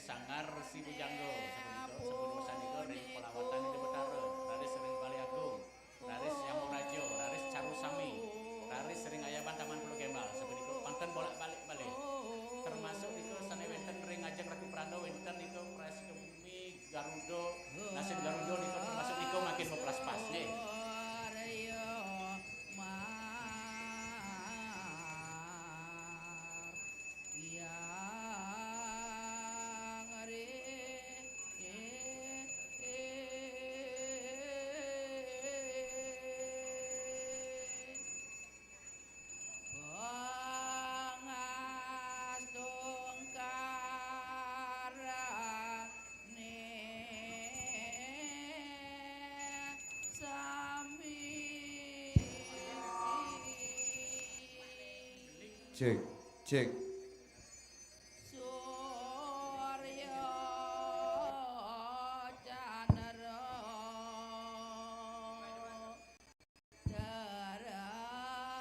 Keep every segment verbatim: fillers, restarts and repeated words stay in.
Sanggar Resi Bujangga, sapunika, sampun weksanipun ring Pelawatan Ida Betara, raris ring Balé Agung, raris Yamaraja, raris Caru Sami, raris ring Ayaban Taman Pulau Gembal, sapunika pantun bolak-balik malih. Termasuk nika sané wénten ring ajeng Ratu Pranda, wénten nika Prasida Bumi Garuda, Nasib Garuda nika termasuk nika makin maplaspas, nggih. Cek, cek.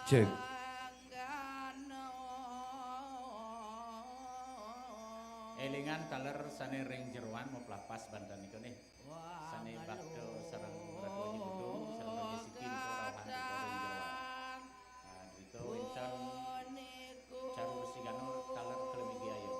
Cek. Élingan taler sané ring jeroan, maplapas banten nika nih. Sané bakta sareng Ratu Aji Budung, sareng Raja Siki nika rauhan ring jeroan. Nah, drika wénten Caru Resi Ganur taler kalih migi ayu.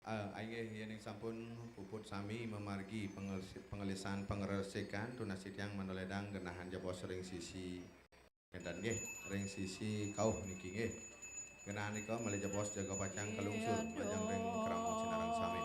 Eh, inggih, yéning sampun puput sami mamargi pangel-, pangelisan pangresikan, tunas titiang mangda lédang genahang jebos ring sisi ngénten nggih, ring sisi kauh niki nggih. Genahang nika malih jebos jaga pacang kalungsur majeng ring krama sinareng sami.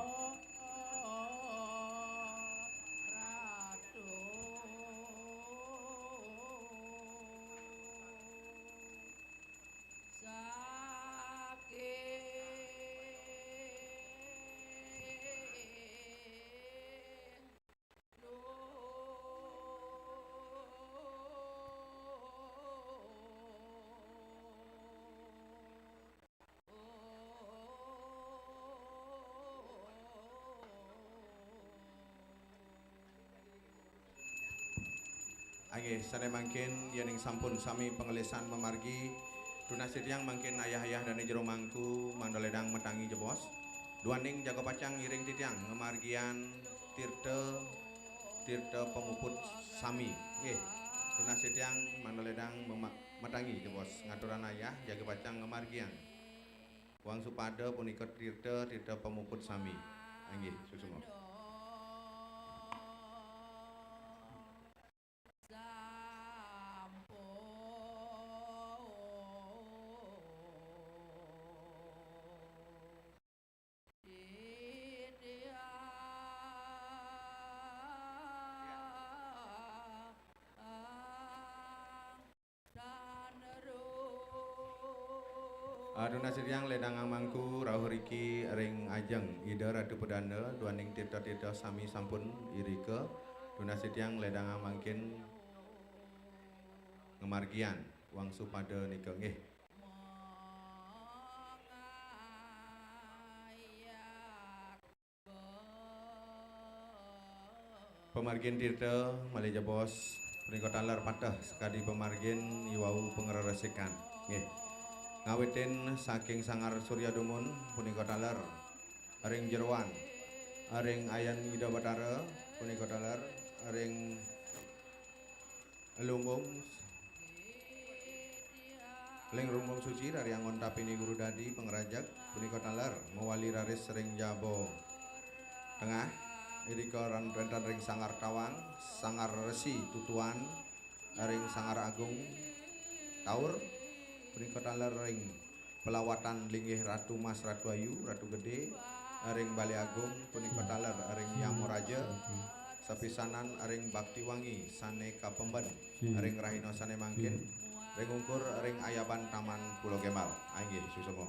Inggih, sané mangkin yéning sampun sami pangelisan mamargi, tunas titiang mangkin ayah-ayah dané jero mangku mangda lédang matangi jebos. Duaning jaga pacang ngiring titiang ngamargiang tirta, tirta pamuput sami. Nggih, tunas titiang mangda lédang mema-, matangi jebos ngaturang ayah jaga pacang ngamargiang. Wangsupada punika tirta, tirta pamuput sami. Inggih, suksma. Tunas titiang lédangang mangku rauh riki ring ajeng Ida Ratu Pedanda, duaning tirta-tirta sami sampun irika. Tunas titiang lédangang mangkin ngamargiang wangsupada nika nggih. Pamargin tirta malih jebos punika taler pateh sakadi pamargin i wau pangreresikan. Nggih. Ngawitin saking Sanggar Surya Dumun punika taler ring jeroan, ring ayan Ida Batara punika taler ring lumbung Ling Rumbung Suci, dari anggon tapini Guru Dadi pangrajeg, punika taler mawali raris ring jaba tengah, irika ran-, wénten ring Sanggar Tawang, Sanggar Resi Tutuan, ring Sanggar Agung Taur, punika taler ring pelawatan linggih Ratu Mas, Ratu Ayu, Ratu Gedé, ring Bale Agung, punika taler ring Yamaraja, sapisanan ring bakti wangi sane kapemben ring rahina sane mangkin, ring ungkur ring ayaban Taman Pulo Gembal. Inggih, suksma.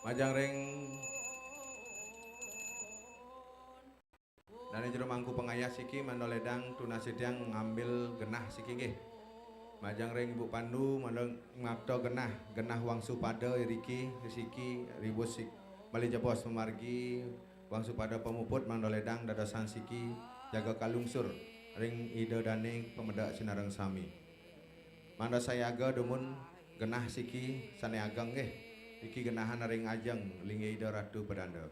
Majeng ring Dane jero mangku pangayah siki mangda ledang tunas titiang ngambil genah siki nggih. Majeng ring Ibu Pandu mangda ngapta genah, genah wangsupada iriki siki riwus sik-, malih jebos pamargi wangsupada pamuput mangda ledang dadosan siki jaga kalungsur ring Ida Dane pamedek sinareng sami. Mangda sayaga dumun genah siki sane ageng nggih. Iki genahan ring ajeng linggih Ida Ratu Pedanda.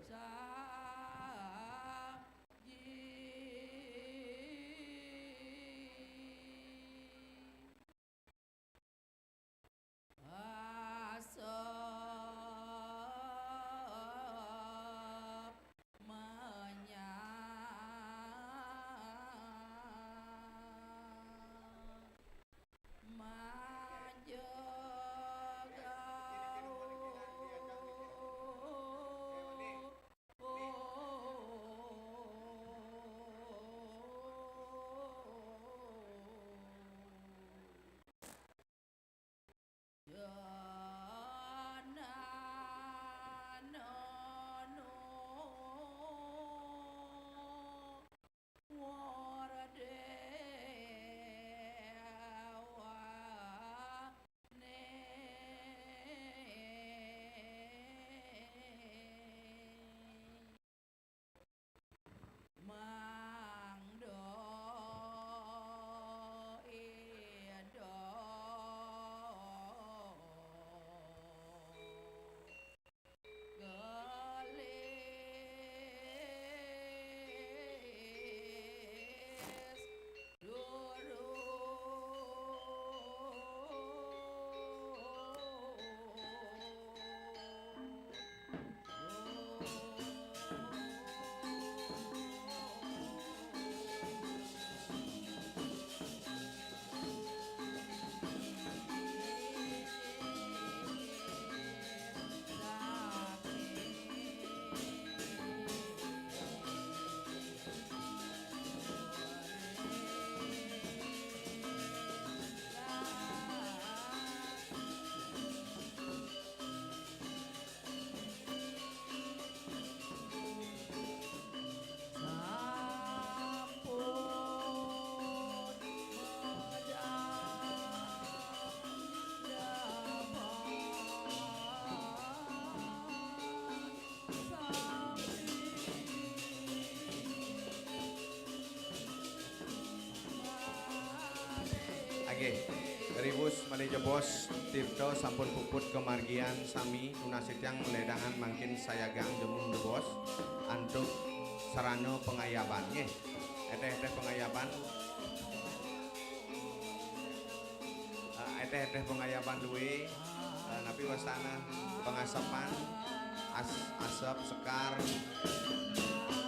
Nggih, riwus malih jebos tirta sampun puput kamargian sami, tunas titiang maledangan mangkin sayagang dumun jebos antuk sarana pangayaban nggih. Eteh-eteh pangayaban, eh, eteh-eteh pangayaban luwe, eh, napi wastana pangasepan, as-, asep, sekar,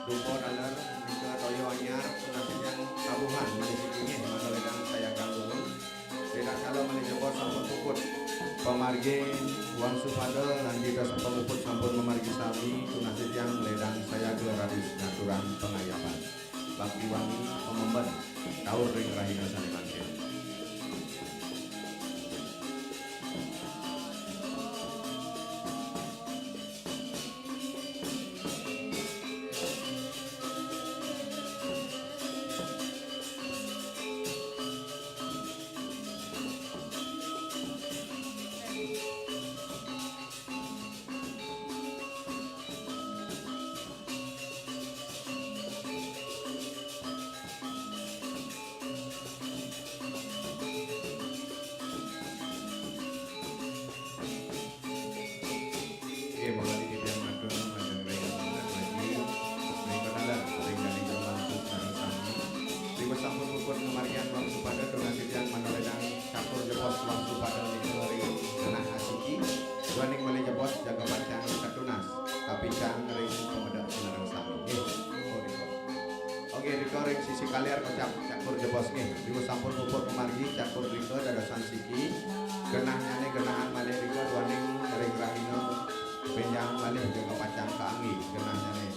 dupa taler, nika toya anyar, tunas titiang tabuhan malih siki nggih, mangda ledang sayagang dumun. Ritatkala malih jebos sampun puput pamargi wangsupada, lan kita sapamuput sampun mamargi sami, tunas titiang ledang sayaga raris ngaturang pangayaban. Bakti wangi pamemben kaur ring rahina sane mangkin. Kaliar kocap cakur jebos nggih. Riwuh sampun puput pamargi cakur rika dadosan siki. Genahnyane genahan malih rika duaning ring rahina benjang malih jaga pacang kaangge genahnyane.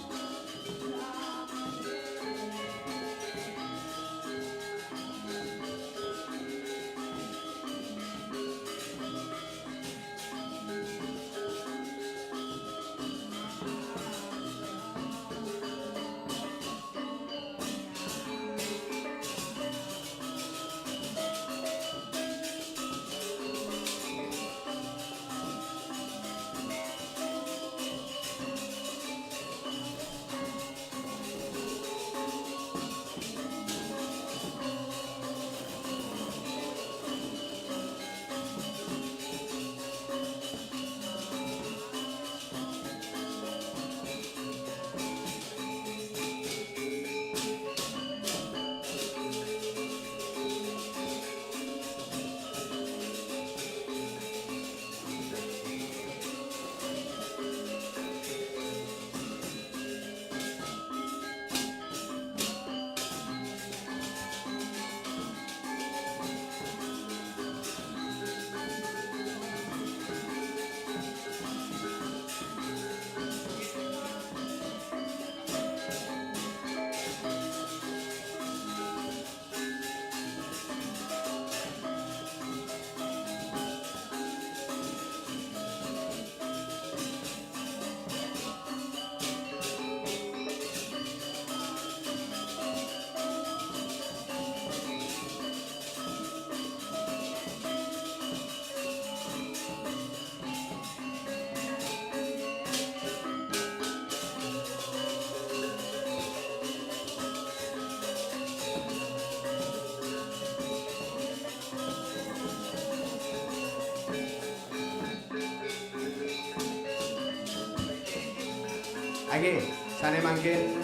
Nggih, sane mangkin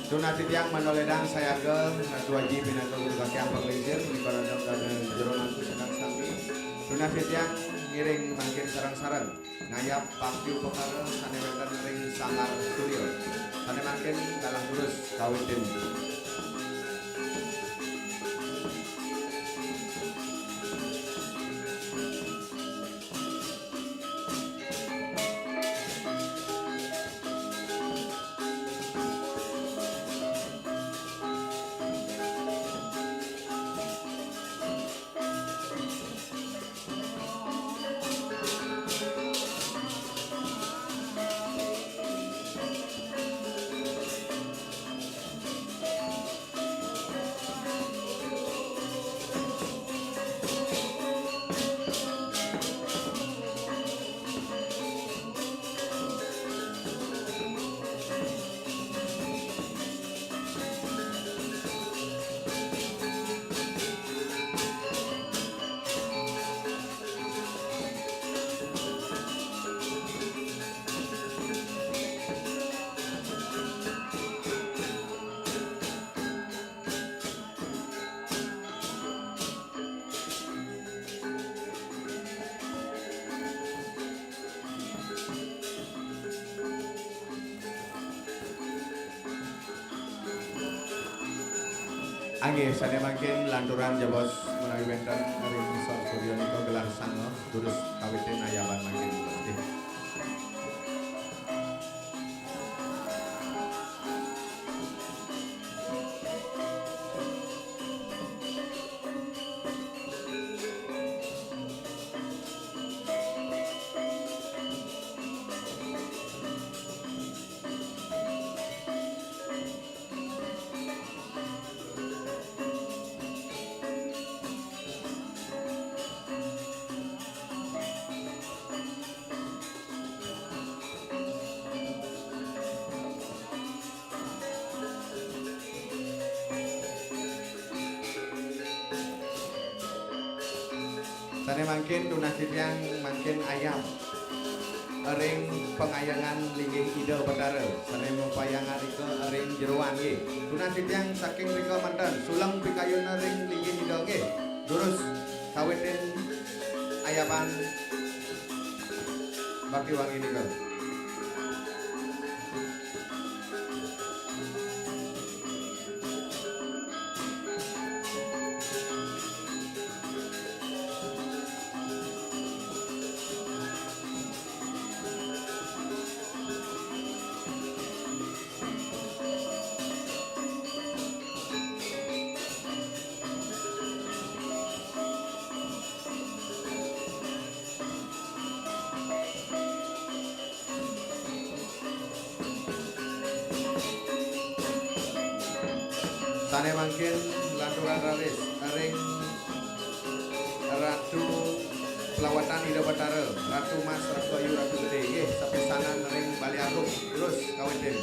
tunas titiang manoledang sayaga Ratu Aji pinaka guru kakyang panglingsir punika radang dane jero mantu sedang sami. Tunas titiang ngiring mangkin sareng-sareng ngayab bakti upakara sane wenten ring Sanggar Surya. Sane mangkin galah durus kawitin. Nggih, sane mangkin lanturan jebos menawi wenten ring Sor Surya nika gelar sanga durus kawitin ayaban mangkin. Nggih. Sane mangkin tunas titiang mangkin ayab ring pangayangan linggih Ida Betara sane mapayangan rika ring jeroan nggih. Tunas titiang saking rika manten suleng pikayuna ring linggih Ida nggih. Durus kawitin ayaban bakti wangi nika. Sané mangkin lanturan raris ring Ratu Pelawatan Ida Batara, Ratu Mas, Ratu Ayu, Ratu Gedé, nggih, sapisanan ring Balé Agung, terus kawitin.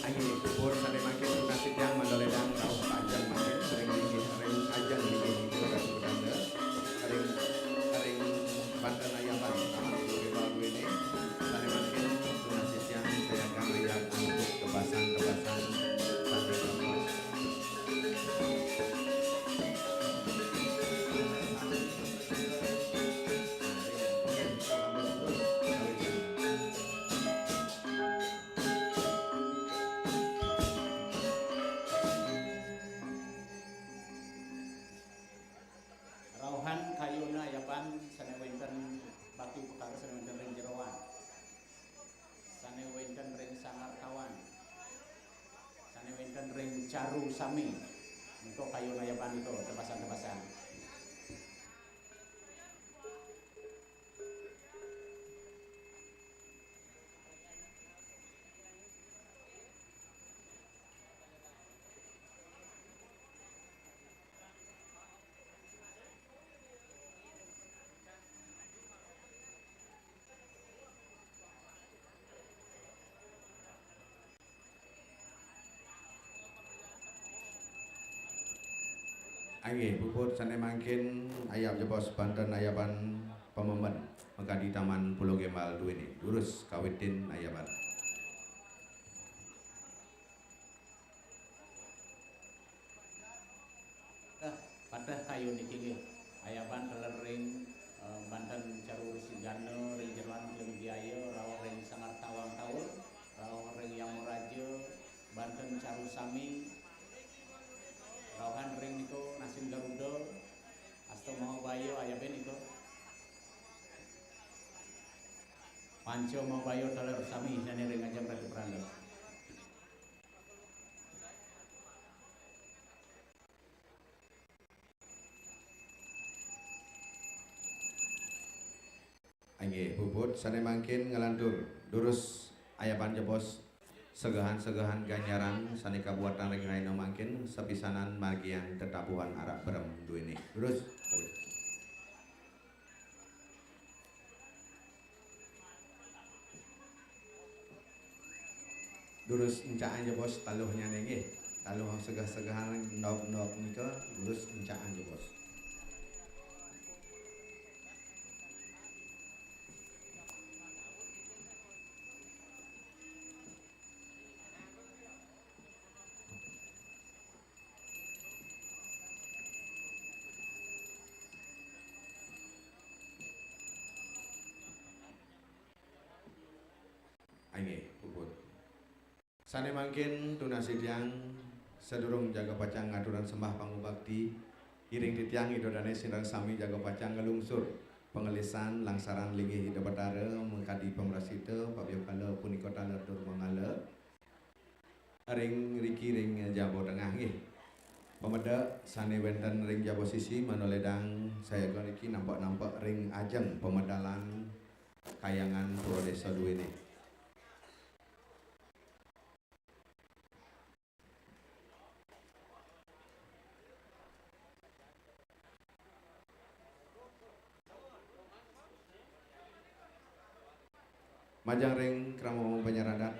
Inggih, puput sané mangkin tunas titiang mangda lédang rauh ka ajeng mangkin, ring linggih, ring ajeng linggih Ida Ratu Bedanda, ring, ring banten ayaban, taman Pulo Gebang duéné, sané mangkin tunas titiang sayagang ayat antuk tebasan-tebasan sané kapuas. Rauhan kayuna ayaban sané wénten bakti upakara sané wénten ring jeroan. Sané wénten ring sanggar tawang. Sané wénten ring caru sami. Nika kayuna ayaban nika, tebasan-tebasan. Inggih, puput sané mangkin ayab jebos banten ayaban pamemben makadi Taman Pulo Gembal duéné. Durus kawitin ayaban. Eh, pateh kayun niki nggih. Ayaban taler ring, eh, banten caru sigana ring jeroan Klim Jaya, rauh ring sanggar tawang taun, rauh ring Yamaraja, banten caru sami, rauhan ring nika nasin Garuda, asta Mahabaya ayabin nika. Panca Mahabaya taler sami sané ring ajeng Ratu Pranda. Inggih, puput sané mangkin nglantur durus ayaban jebos segehan-segehan ganjaran sané kabuatan ring rahina mangkin sapisanan margiang tetabuhan arak berem duéné. Durus. Durus encakang jebos taluhnyané nggih. Taluh segah-segahan endog-endog nika durus encakang jebos. Inggih, puput. Sané mangkin tunas titiang sadurung jaga pacang ngaturang sembah pangubakti, iring titiang Ida Dané sinareng sami jaga pacang nglungsur pangelisan langsaran linggih Ida Batara makadi pamrasita, pabiyakala punika taler dur manggala ring riki ring jaba tengah nggih. Pamedek sané wénten ring jaba sisi mangda lédang sayaga niki nampek-nampek ring ajeng pamedalan Kahyangan Pura Désa duéné. Majeng ring krama panyaradat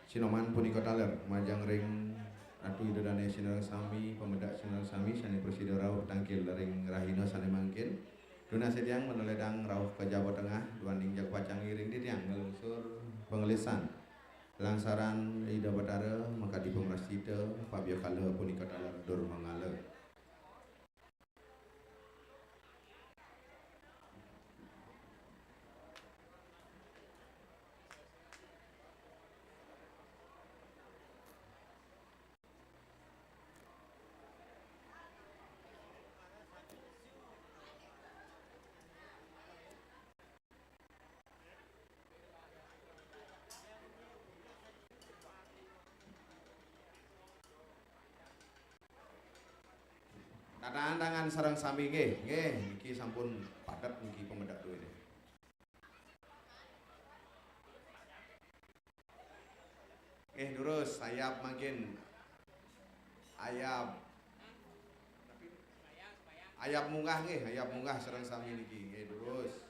Sinoman punika taler, majeng ring Ratu Ida Dané sinareng sami, pamedek sinareng sami sané prasida rauh tangkil ring rahina sané mangkin. Tunas titiang mangda lédang rauh ka jaba tengah, duaning jaga pacang iring titiang nglungsur pangelisan Lansaran Ida Batara makadi pamrasita, pabia kala punika taler dur manggala. Tatahan tangan sareng sami nggih, nggih, niki sampun padet niki pamedek duwene. Nggih, durus, ayab mangkin. Ayab. Ayab munggah nggih, ayab munggah sareng sami niki. Nggih, durus.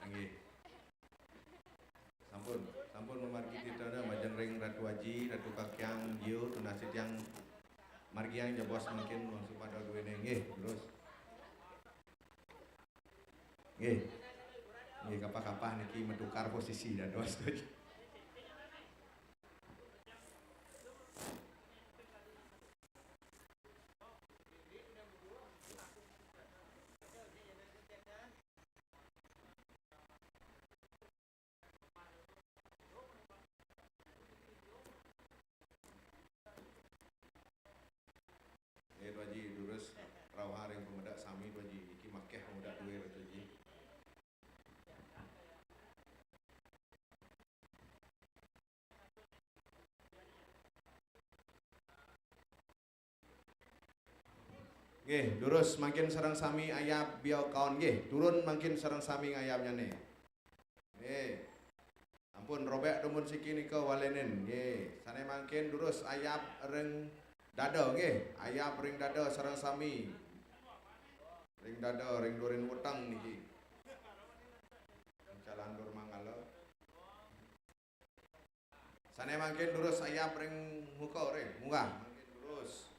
Nggih. Sampun, sampun mamargi tirtana majeng ring Ratu Aji, Ratu Kakyang, Jiu, tunas titiang margiang jebos mangkin wangsu pada duwene. Nggih, terus. Nggih. Nggih, kapah-kapah niki matukar posisi dados. Nggih, Tu Aji, durus rauhang ring pamedek sami, Tu Aji. Niki makeh pamedek duwe, Tu Aji. Nggih, durus mangkin sareng sami ayab biau kaon nggih. Turun mangkin sareng sami ngayabnyane. Nggih. Ampun robek dumun siki nika walenin. Nggih. Sane mangkin durus ayab ring dada nggih. Ayab ring dada sareng sami. Ring dada, ring durin weteng niki. Calandur manggala. Sane mangkin durus ayab ring muka, ring munggah mangkin durus.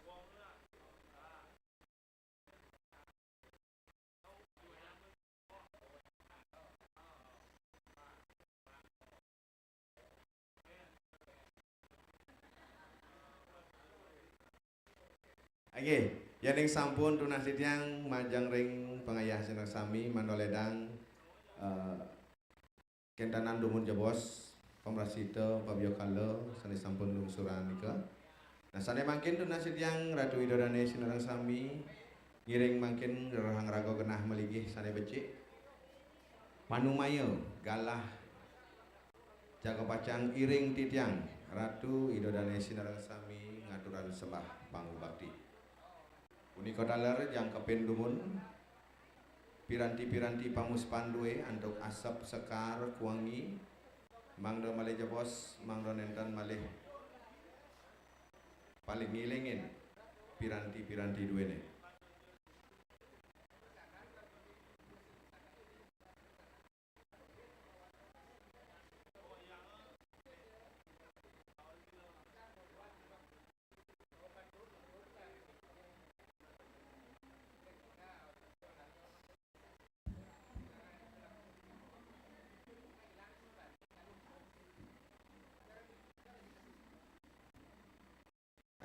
Nggih, yening sampun tunas titiang majeng ring pangayah sinareng sami, mangda ledang, eh, kentanan dumun jebos, pamrasita, pabia kala, sane sampun lungsuran nika. Nah, sane mangkin tunas titiang Ratu Ida Dane sinareng sami, ngiring mangkin rerehang raga genah malinggih sane becik. Panumaya galah jaga pacang iring titiang, Ratu Ida Dane sinareng sami ngaturang sembah pangubakti. Punika taler jangkepin dumun, piranti-piranti pamuspan duwe antuk asep sekar kuangi, mangda malih jebos, mangda nenten malih paling ngilingin piranti-piranti duwene.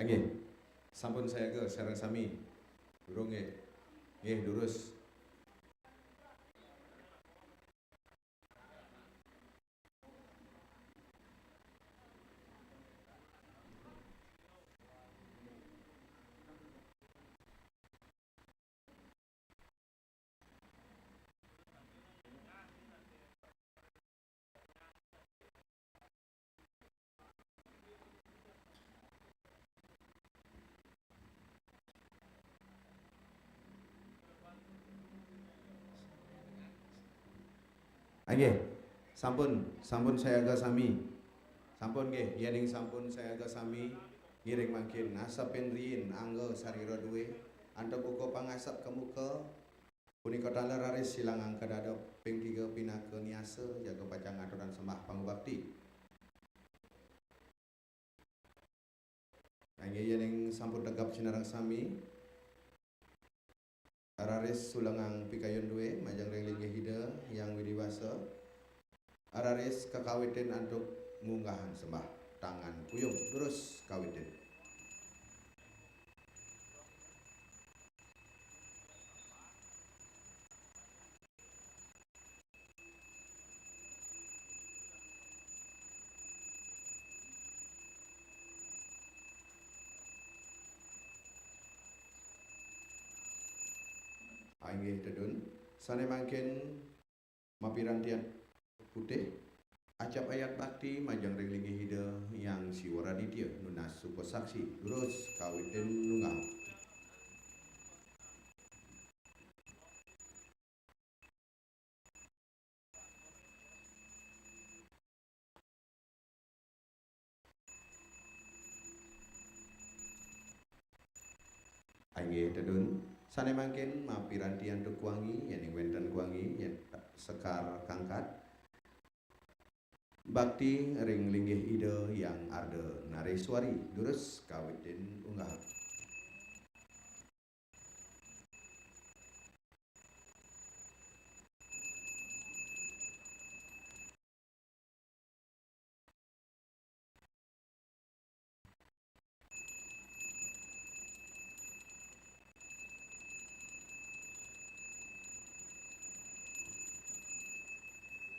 Nggih. Sampun sayaga sareng sami. Durung nggih. Nggih, durus. Nggih, sampun, sampun sayaga sami. Sampun nggih, yéning sampun sayaga sami, ngiring mangkin asepin riin angga sarira duwé, antuk buka pangasep ka muka, punika taler raris silang angka dadok ping tiga pinaka niasa jaga pacang ngaturang sembah pangubakti. Inggih yéning sampun tegap sinareng sami, raris sulengang pikayun duwé majeng ring linggih Ida Hyang Widhi Wasa. Raris kakawitin antuk ngunggahang sembah tangan puyung. Durus kawitin. Inggih tedun, sané mangkin mapirantian putih, acap ayat bakti majeng ring linggih Ida Hyang Siwa Raditya nunas suka saksi, durus kawitin nunggal. Inggih tedun, sané mangkin mapiranti antuk kuangi, yéning wénten kuangi, yén sekar kangkat. Bakti ring linggih Ida Hyang Arda Nareswari, durus kawitin unggah.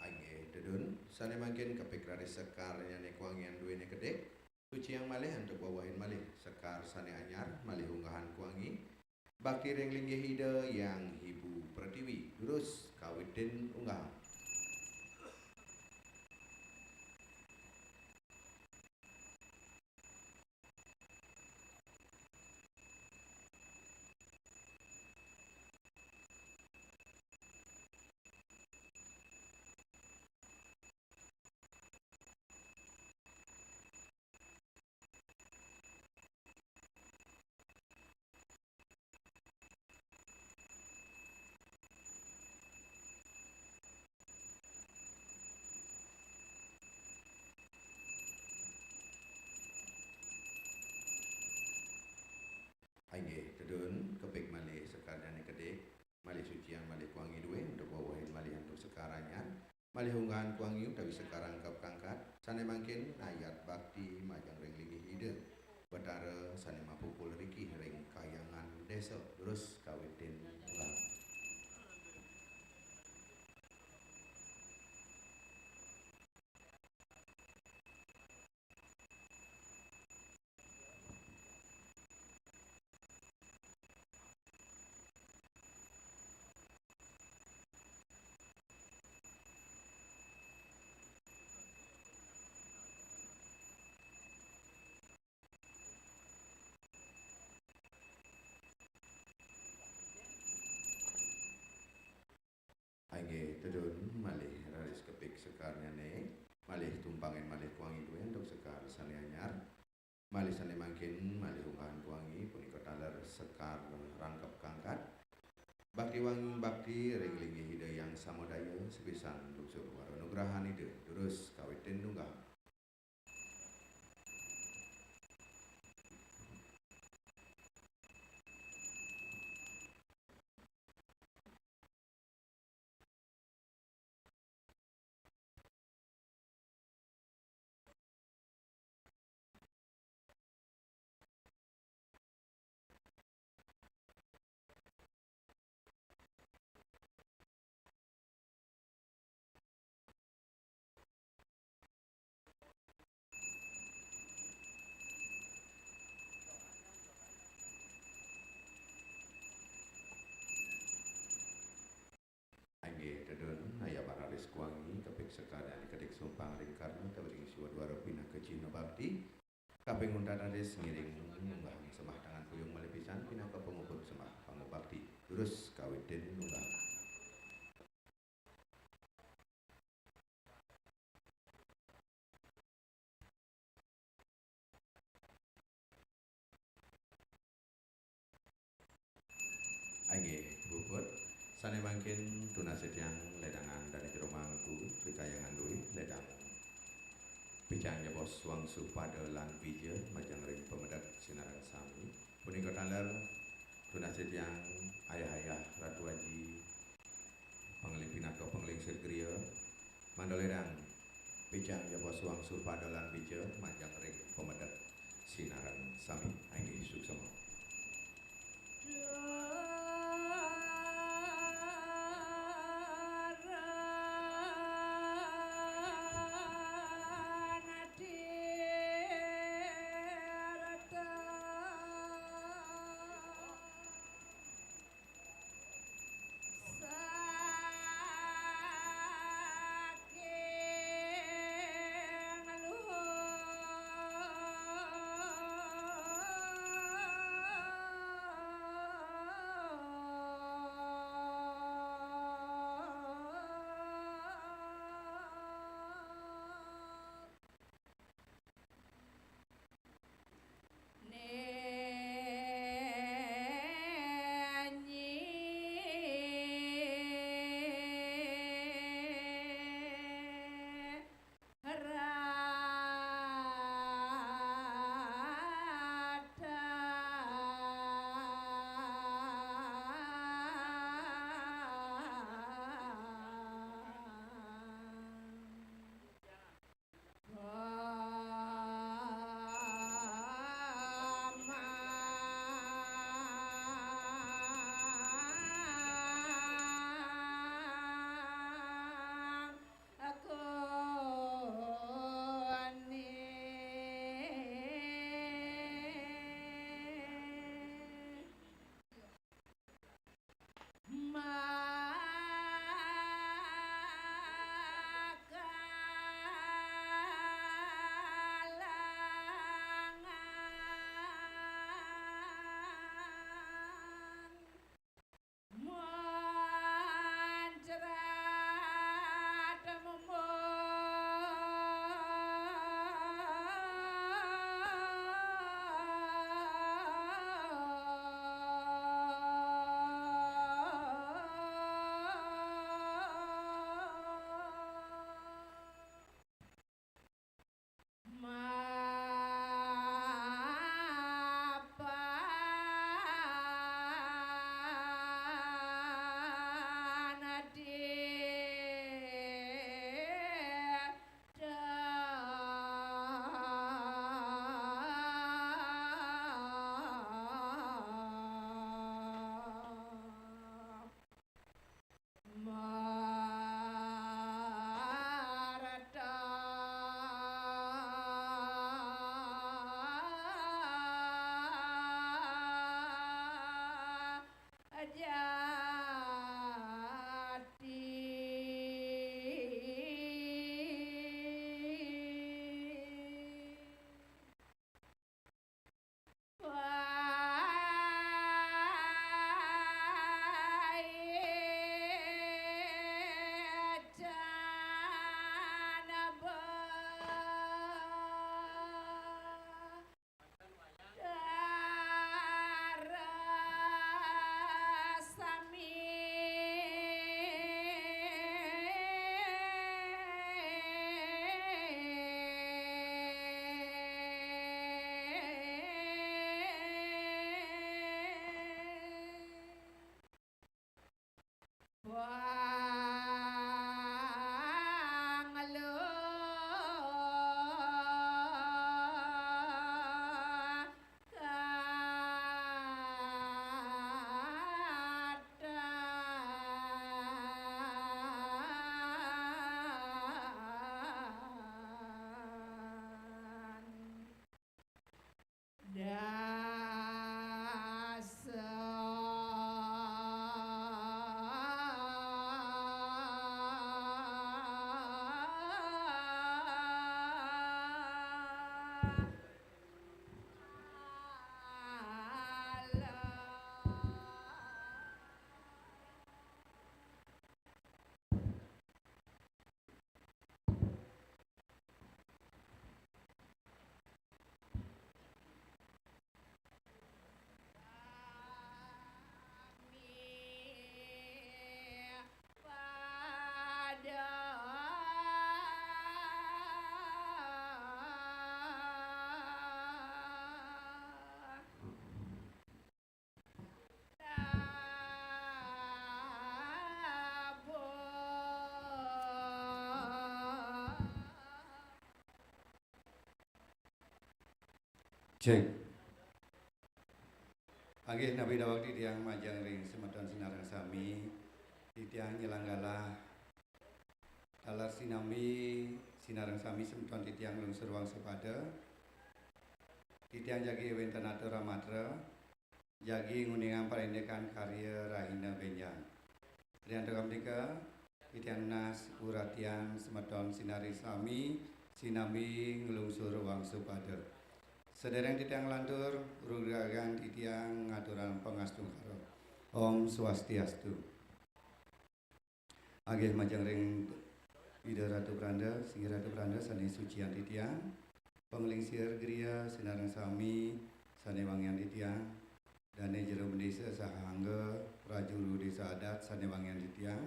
Inggih tedun, sané mangkin kepik raris sekarnyané kuangian duwéné kedék. Suciang malih antuk wewehin malih sekar sané anyar, malih unggahan kuangi. Bakti ring linggih Ida Hyang Hyang Pertiwi, durus kawitin unggah. Inggih tedun, kepik malih sekarnyané kedék, malih suciang malih kuangi duwé, antuk wewehin malih antuk sekar anyar, malih unggahan kuangi utawi sekar rangkep kangkat, sané mangkin ayat bakti majeng ring linggih Ida Betara sané mapupul riki ring kahyangan désa, durus kawitin unggah. Inggih tedun, malih raris kepik sekarnyané, malih tumpangin malih kuangi duwé antuk sekar sané anyar, malih sané mangkin, malih unggahan kuangi punika taler sekar rangkep kangkat. Bakti wangi bakti ring linggih Ida Hyang Samadaya, sepisan lungsur wara nugrahan Ida, durus kawitin unggah. Inggih tedun, ayaban raris kuangi, kepik sekarnyané kedék sumpang ring karna, utawi ring siwa dwara pinaka cihna bakti. Kaping untat raris ngiring ngunggahang sembah tangan puyung malih pisan pinaka pamuput sembah pangubakti. Durus kawitin ngunggah. Mangkin tunas titiang ledangan dané jero mangku, pikayangan duwé ledang picang jebos wangsu pada lan wija majeng ring pamedek sinareng sami. Punika taler tunas titiang ayah-ayah Ratu Aji, pangeling pinaka panglingsir griya, mangda ledang picang jebos wangsu pada lan wija majeng ring pamedek sinareng sami. Inggih suksema. Cek. Inggih, napi daweg titiang majeng ring semeton sinareng sami, titiang nyelang galah taler sinambi sinareng sami semeton titiang nglungsur wangsupada. Titiang jagi wenten atur amatra, jagi nguningang parindikan karya rahina benjang. Riantuk punika, titiang nunas uratian semeton sinareng sami, sinambi nglungsur wangsupada. Sedereng titiang nglantur, raris titiang ngaturang pangastungkara. Om Swastiastu. Inggih, majeng ring Ida Ratu Pranda, singgih Ratu Pranda sane sucian titiang, panglingsir griya sinareng sami sane wangian titiang, dane jero bendesa saha angga, prajuru desa adat sane wangian titiang,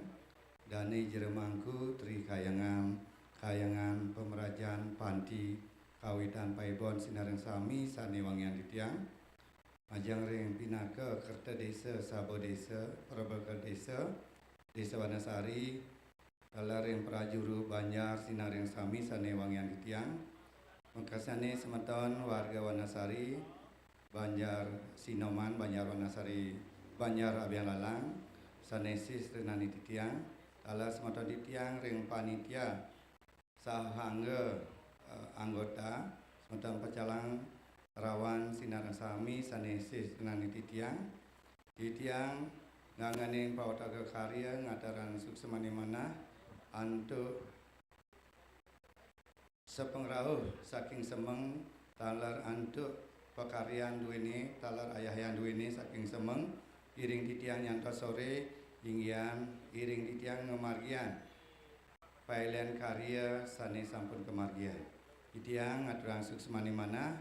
dane jero mangku, tri kayangan, kayangan pamrajan, panti, kawitan paibon sinareng sami sane wangian titiang, majeng ring pinaka kerta desa, saba desa, prabakal desa, Desa Wanasari, taler ring prajuru banjar sinareng sami sane wangian titiang. Mekasane semeton warga Wanasari, Banjar Sinoman, Banjar Wanasari, Banjar Abian Lalang, sane sih rinani titiang, taler semeton titiang ring panitia saha angga, eh, anggota, semeton pecalang rawan sinareng sami sane sih rinani titiang. Titiang ngangganin pawataka karya ngaturang suksmaning manah antuk sapangrauh saking semeng taler antuk pakaryan duene, taler ayahyang duene saking semeng, iring titiang nyantos sore, inggian iring titiang ngamargiang pailen karya sane sampun kamargiang. Titiang ngaturang suksmaning manah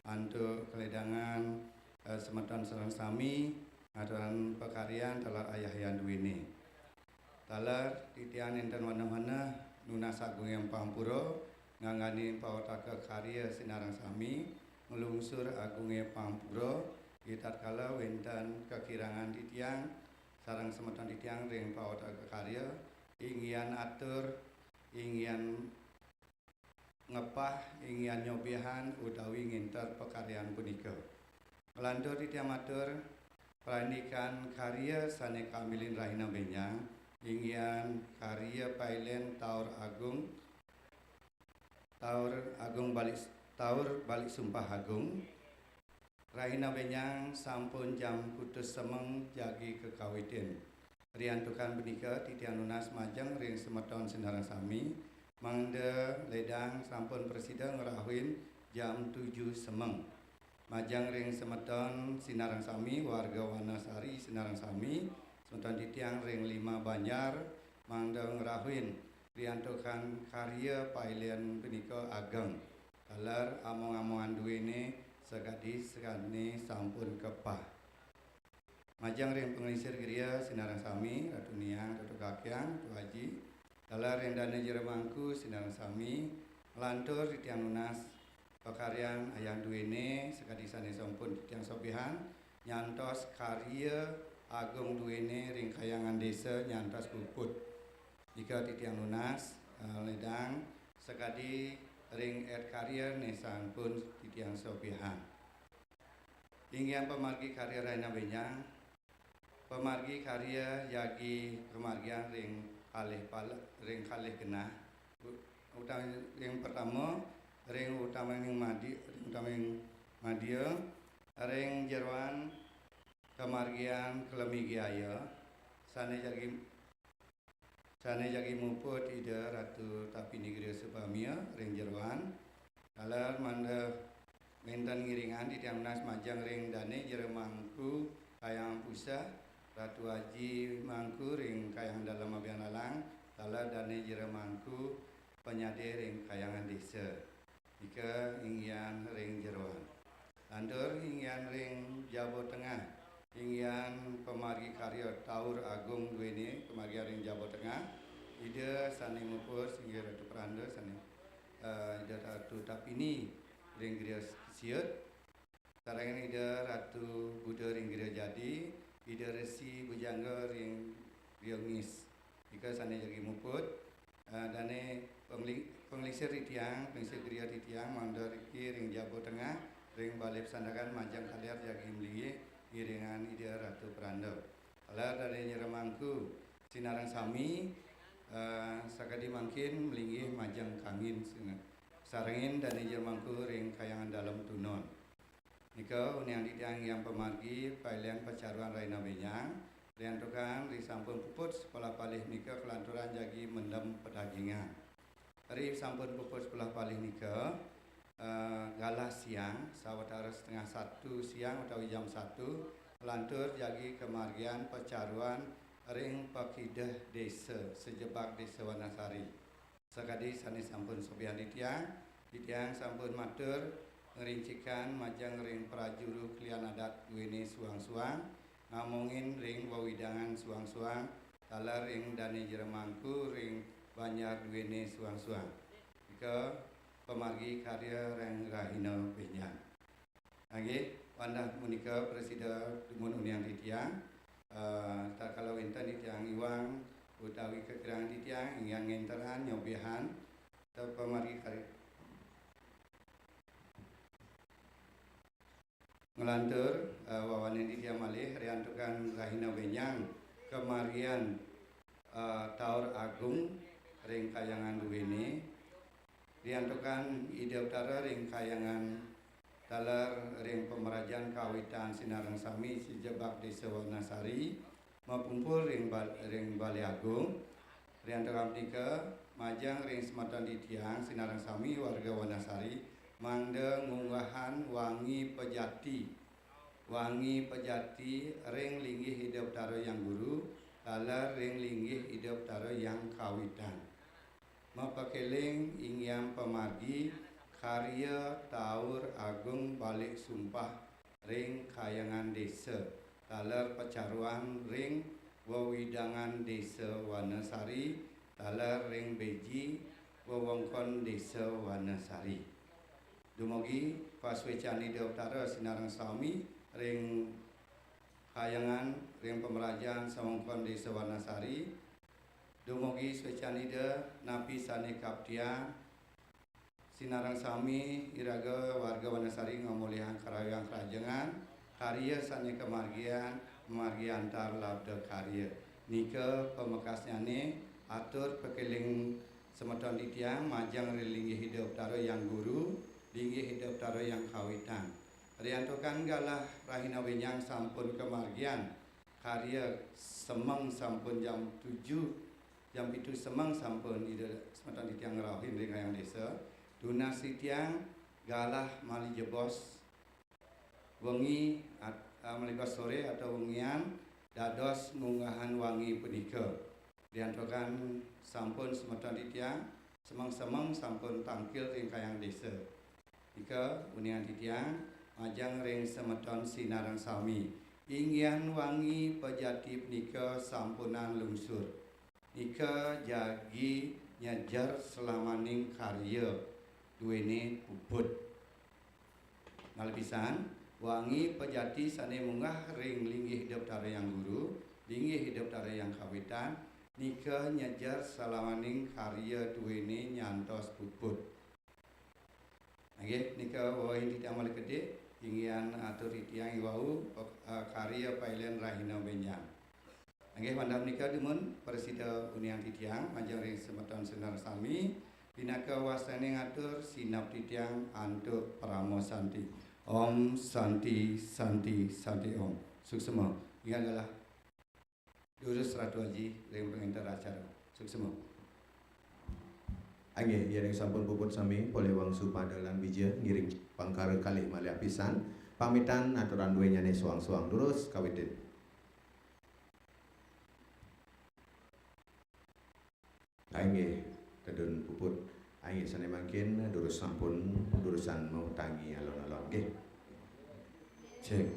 antuk kaledangan, eh, semeton sareng sami ngaturang pakaryan taler ayahyang duene. Taler titiang nenten weneh-weneh nunas agunging pangapura, ngangganin pawataka karya sinareng sami, nglungsur agunging pangapura, ritatkala wenten kakirangan titiang sareng semeton titiang ring pawataka karya, inggian atur, inggian ngepah, inggian nyobihan utawi nginter pakaryan punika. Nglantur titiang matur, parindikan karya sane kamilin rahina benjang, inggian karya pailen Taur Agung, Taur Agung Balik, Taur Balik Sumpah Agung, rahina benjang sampun jam kutus semeng jagi kakawitin. Riantukan punika titiang nunas majeng ring semeton sinareng sami, mangda ledang sampun prasida ngrauhin jam tujuh semeng. Majeng ring semeton sinareng sami, warga Wanasari sinareng sami, semeton titiang ring lima banjar, mangda ngrauhin riantukan karya pailen punika ageng. Taler among-amongan duene sakadi sakadi sampun kepah. Majeng ring panglingsir griya sinareng sami, Ratu Niang, Ratu Kakyang, Ratu Aji, taler ring dane jero mangku sinareng sami, nglantur titiang nunas pakaryan ayang duene sakadi sane sampun titiang sobihan, nyantos karya agung duene ring kayangan desa nyantos puput. Nika titiang nunas, eh, ledang sakadi ring et karya ne sampun titiang sobihan. Inggian pamargi karya rahina benjang, pamargi karya jagi kamargiang ring kalih pal-, ring kalih genah. U-, utami ring pertama, ring utamaning madi-, ring utamaning madya, ring jeroan kamargiang kalemigiaya, sane jagi, sane jagi muput Ida Ratu Tapini Griya Supamia ring jeroan. Taler mangda wenten ngiringan titiang nunas majeng ring dane jero mangku kayangan puseh, Ratu Aji mangku ring kayangan dalem Abian Lalang, taler dane jero mangku panyade ring kayangan desa. Nika inggian ring jeroan. Lantur inggian ring jaba tengah. Inggian pamargi karya Taur Agung duene kamargiang ring jaba tengah. Ida sane muput singgih Ratu Pranda sane, eh, Ida Ratu Tapini ring Griya Siut. Sareng Ida Ratu Buda ring Griya Jadi, Ida Resi Bujangga ring Griya Ngis. Nika sane jagi muput, eh, dane pangli-, panglingsir titiang, panglingsir griya titiang, mangda riki ring jaba tengah, ring Balé Pesandangan majeng kaliar jagi malinggih ngiringang Ida Ratu Peranda. Taler dané nyeremangku sinareng sami, eh, sakadi mangkin malinggih majeng kangin sina-, sarengin dané nyeremangku ring Kahyangan Dalem Tunon. Nika uningang titiang inggih pamargi pailen pacaruan rahina bénjang, riantukan ri sampun puput sekolah palih nika kalanturan jagi mendem pedagingan. Ri sampun puput sekolah palih nika, eh, galah siang, sawatara setengah satu siang utawi jam satu, lantur jagi kamargiang pacaruan ring pakideh désa, sajebag Désa Wanasari. Sakadi sané sampun sobian titiang, titiang sampun matur ngrincikan majeng ring prajuru klian adat duéné suang-suang, ngamongin ring wewidangan suang-suang, taler ring dané nyeremangku ring banjar duéné suang-suang. Nika pamargi karya ring rahina bénjang. Inggih, wantah punika prasida dumun uningang titiang, eh, tatkala wénten titiang iwang utawi kakirangan titiang, inggih ngénteran nyobihan, pamargi kari-, nglantur, eh, wawanin titiang malih riantukan rahina bénjang kamargiang, eh, Taur Agung ring Kahyangan duéné, riantukan Ida Betara ring Kahyangan taler ring pamrajan kawitan sinareng sami sajebag Désa Wanasari, mapumpul ring bal-, ring Balé Agung. Riantukan punika, majeng ring semeton titiang sinareng sami warga Wanasari, mangda ngunggahang wangi pejati, wangi pejati ring linggih Ida Betara Hyang Guru, taler ring linggih Ida Betara Hyang Kawitan. Mapakéling inggih pamargi karya Taur Agung Balik Sumpah ring Kahyangan Désa, taler pacaruan ring wewidangan Désa Wanasari, taler ring beji wewengkon Désa Wanasari. Dumugi pasuécan Ida Betara sinareng sami ring kahyangan, ring pamrajan sawewengkon Désa Wanasari. Dumugi suécan Ida, napi sané kaptiang, sinareng sami iraga warga Wanasari ngamolihang karawiang karajengan, karya sané kamargiang, margi antar labda karya. Nika pamekasnyané, atur pakéling semeton titiang majeng ring linggih Ida Betara Hyang Guru, linggih Ida Betara Hyang Kawitan. Riantukan galah rahina bénjang sampun kamargiang, karya semeng sampun jam tujuh, jam pitu semeng sampun Ida semeton titiang ngrauhin ring Kahyangan Désa. Tunas titiang galah malih jebos wengi at-, ah, malih jebos soré atau wengian dados ngunggahang wangi punika. Riantukan sampun semeton titiang, semeng-semeng sampun tangkil ring Kahyangan Désa. Nika uningang titiang majeng ring semeton sinareng sami. Inggihan wangi pejati punika sampunang lungsur. Nika jagi nyejer selamaning karya duéné puput. Malih pisan, wangi pejati sané munggah ring linggih Ida Betara Hyang Guru, linggih Ida Betara Hyang Kawitan, nika nyejer selamaning karya duéné nyantos puput. Inggih, nika wewehin titiang malih kedik, inggihan atur titiang iwau, eh, karya pailen rahina bénjang. Inggih, wantah nika dumun prasida uningang titiang, majeng ring semeton sinareng sami, pinaka wastané ngatur sineb titiang antuk parama santi. Om Santi, Santi, Santi Om. Suksma. Inggih galah durus Ratu Aji ring pangénter acara. Suksma. Inggih, yéning sampun puput sami, polih wangsu pada lan bija, ngiring pangkara kalih malih apisan, pamitan aturang duényané suang-suang. Durus kawitin. Inggih, tedun puput. Inggih, sané mangkin durus sampun, durusang mautang alon-alon. Nggih. Cek.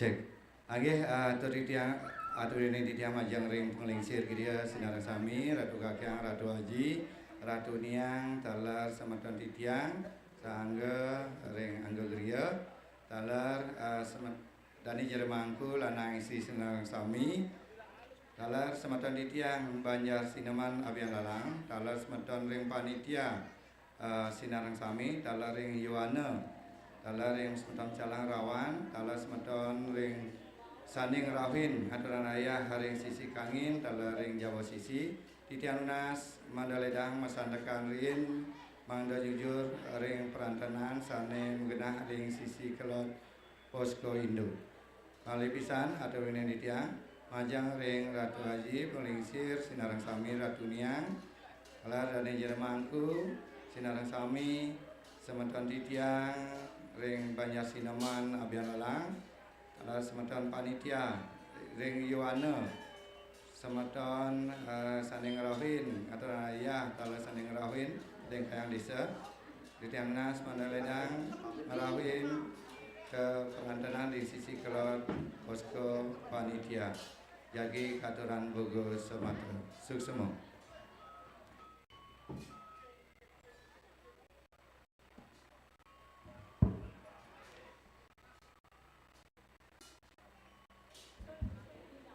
Cek. Inggih, eh, atur titiang, atur dening titiang majeng ring panglingsir griya sinareng sami, Ratu Kakang, Ratu Aji, Ratu Niang, taler semeton titiang, sangga ring angga griya, taler, eh, semet-, dane jero mangku lanang istri sinareng sami, taler semeton titiang Banjar Sineman Abian Lalang, taler semeton ring panitia, eh, sinareng sami, taler ring Yowana, taler ring semeton Calang Rawan, taler semeton ring sane ngrauhin, aturang ayah ring sisi Kangin, taler ring Jawa sisi, titiang nunas mangda ledang masandekan riin, mangda jujur ring parantenan sane magenah ring sisi kelod Posko Induk. Malih pisan atur dening titiang, majeng ring Ratu Aji, panglingsir, sinareng sami Ratu Niang, taler dane jero mangku, sinareng sami, semeton titiang, ring Banjar Sineman Abian Lalang, taler semeton panitia, ring Yowana, semeton, eh, sane ngrauhin, aturang ayah, taler sane ngrauhin, ring Kayang Desa, titiang nunas mangda ledang ngrauhin kaparantenan ring sisi kelod Posko Panitia. Jagi katurang gugu sumatra. Suksma.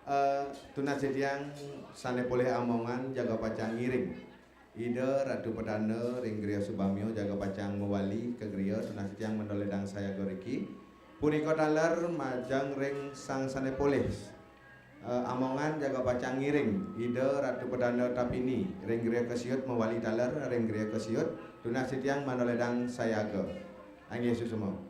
Eh, tunas titiang sane polih amongan jaga pacang ngiring. Ida Ratu Pedanda ring griya Subamya jaga pacang mawali ka griya, tunas titiang mangda ledang sayaga riki. Punika taler majeng ring sang sane polih. Eh, amongan jaga pacang ngiring. Ida Ratu Pedanda Tapini ring griya kasiut mawali taler ring griya kasiut, tunas titiang mangda ledang sayaga. Inggih suksma.